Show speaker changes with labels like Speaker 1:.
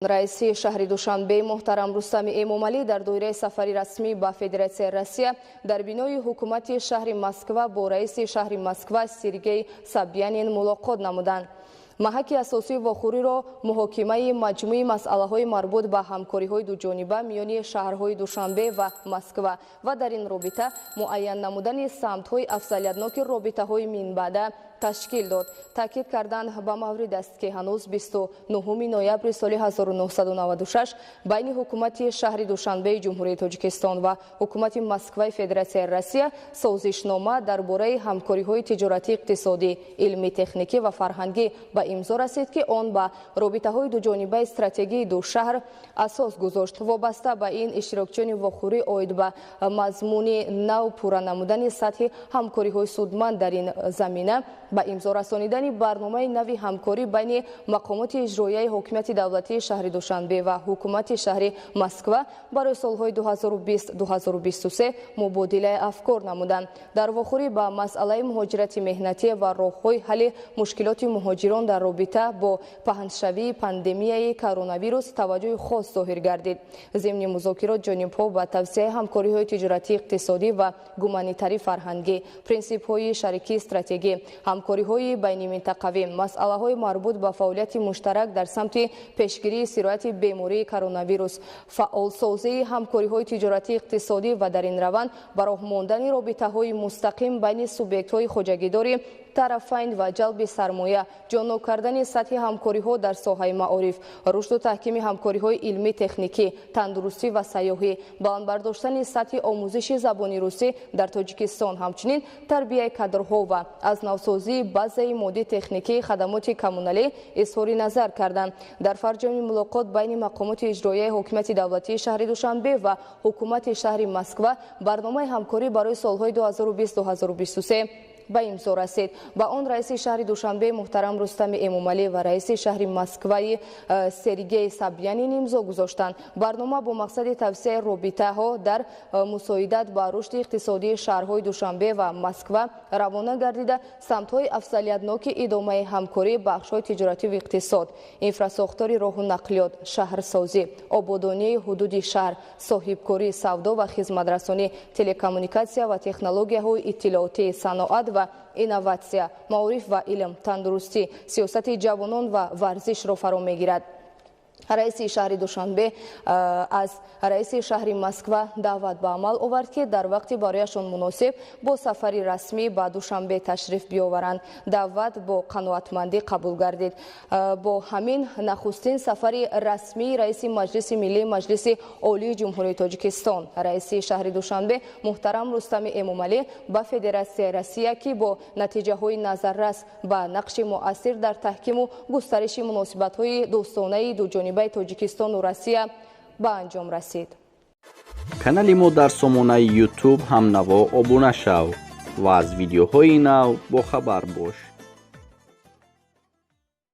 Speaker 1: Раиси шаҳри Душанбе муҳтарам Рустами Эмомалӣ дар доираи сафари расмӣ ба Федератсияи Россия дар бинои ҳукумати шаҳри Москва бо раиси шаҳри Москва Сергей Собянин мулоқот намуданд. Маҳаки асосии вохӯриро муҳокимаи маҷмӯи масъалаҳои марбут ба ҳамкориҳои дуҷониба миёни шаҳрҳои Душанбе ва Москва ва дар ин робита муайян намудани самтҳои афзалиятноки робитаҳои минбаъда ташкил дод. Таъкид кардан ба маврид аст, ки ҳанӯз 29 ноябри соли 1996 байни ҳукумати шаҳри Душанбеи Ҷумҳурии Тоҷикистон ва ҳукумати Москваи Федератсияи Россия созишнома дар бораи ҳамкориҳои тиҷоратӣ, иқтисодӣ, илмӣ, техникӣ ва фарҳангӣ ба имзо расид, ки он ба робитаҳои дуҷонибаи стратегии ду шаҳр асос гузошт. Вобаста ба ин, иштирокчиёни вохӯрӣ оид ба мазмуни нав пурра намудани сатҳи ҳамкориҳои судманд дар ин замина, ба имзо расонидани барномаи нави ҳамкорӣ байни мақомоти иҷроияи ҳокимияти давлатии шаҳри Душанбе ва ҳукумати шаҳри Москва барои солҳои 2020-2023 мубодилаи афкор намуданд. Дар вохӯрӣ ба масъалаи муҳоҷирати меҳнатӣ ва роҳҳои ҳалли мушкилоти муҳоҷирон дар робита бо паҳншавии пандемияи коронавирус таваҷҷӯҳи хос зоҳир гардид. Зимни музокирот ҷонибҳо ба тавсеаи ҳамкориҳои тиҷоратӣ, иқтисодӣ ва гуманитарӣ, фарҳангӣ, принсипҳои шарикии стратегӣ, ҳамкориҳои байниминтақавӣ, масъалаҳои марбут ба фаъолияти муштарак дар самти пешгирии сирояти бемории коронавирус, фаъолсозии ҳамкориҳои тиҷоратӣ, иқтисодӣ ва дар ин раванд ба роҳ мондани робитаҳои мустақим байни субъектҳои хоҷагидори тарафайн ва ҷалби сармоя, ҷоннок кардани сатҳи ҳамкориҳо дар соҳаи маориф, рушду таҳкими ҳамкориҳои илмӣ, техникӣ, тандурустӣ ва сайёҳӣ, баланд бардоштани сатҳи омӯзиши забони русӣ дар Тоҷикистон, ҳамчунин тарбияи кадрҳо ва аз навсозии базаи моддӣ техникии хадамоти коммуналӣ изҳори назар карданд. Дар фарҷоми мулоқот байни мақомоти иҷроияи ҳокимияти давлатии шаҳри Душанбе ва ҳукумати шаҳри Москва барномаи ҳамкорӣ барои солҳои 2020-2023 ба имзо расид. Ба он раиси шаҳри Душанбе муҳтарам Рустами Эмомалӣ ва раиси шаҳри Москваи Сергей Собянин имзо гузоштанд. Барнома бо мақсади тавсеаи робитаҳо дар мусоидат ба рушди иқтисодии шаҳрҳои Душанбе ва Москва равона гардида, самтҳои афзалиятноки идомаи ҳамкорӣ бахшҳои тиҷоративу иқтисод, инфрасохтори роҳу нақлиёт, шаҳрсозӣ, ободонии ҳудуди шаҳр, соҳибкорӣ, савдо ва хизматрасонӣ, телекоммуникатсия ва технологияҳои иттилоотӣ, саноат ва инноватсия, маориф ва илм, тандурустӣ, сиёсати ҷавонон ва варзишро фаро мегирад. Раиси шаҳри Душанбе аз раиси шаҳри Москва даъват ба амал овард, ки дар вақти барояшон муносиб бо сафари расмӣ ба Душанбе ташриф биёваранд. Даъват бо қаноатмандӣ қабул гардид. Бо ҳамин нахустин сафари расмии раиси Маҷлиси Миллии Маҷлиси Олии Ҷумҳурии Тоҷикистон, раиси шаҳри Душанбе муҳтарам Рустами Эмомалӣ ба Федератсияи Россия, ки бо натиҷаҳои назаррас ба нақши муассир дар таҳкиму густариши муносибатҳои дӯстонаи дуҷониба Тоҷикистону Россия ба анҷом расид.
Speaker 2: Канали мо дар сомонаи YouTube «Ҳамнаво» обуна шав ва аз видеоҳои нав бохабар бош.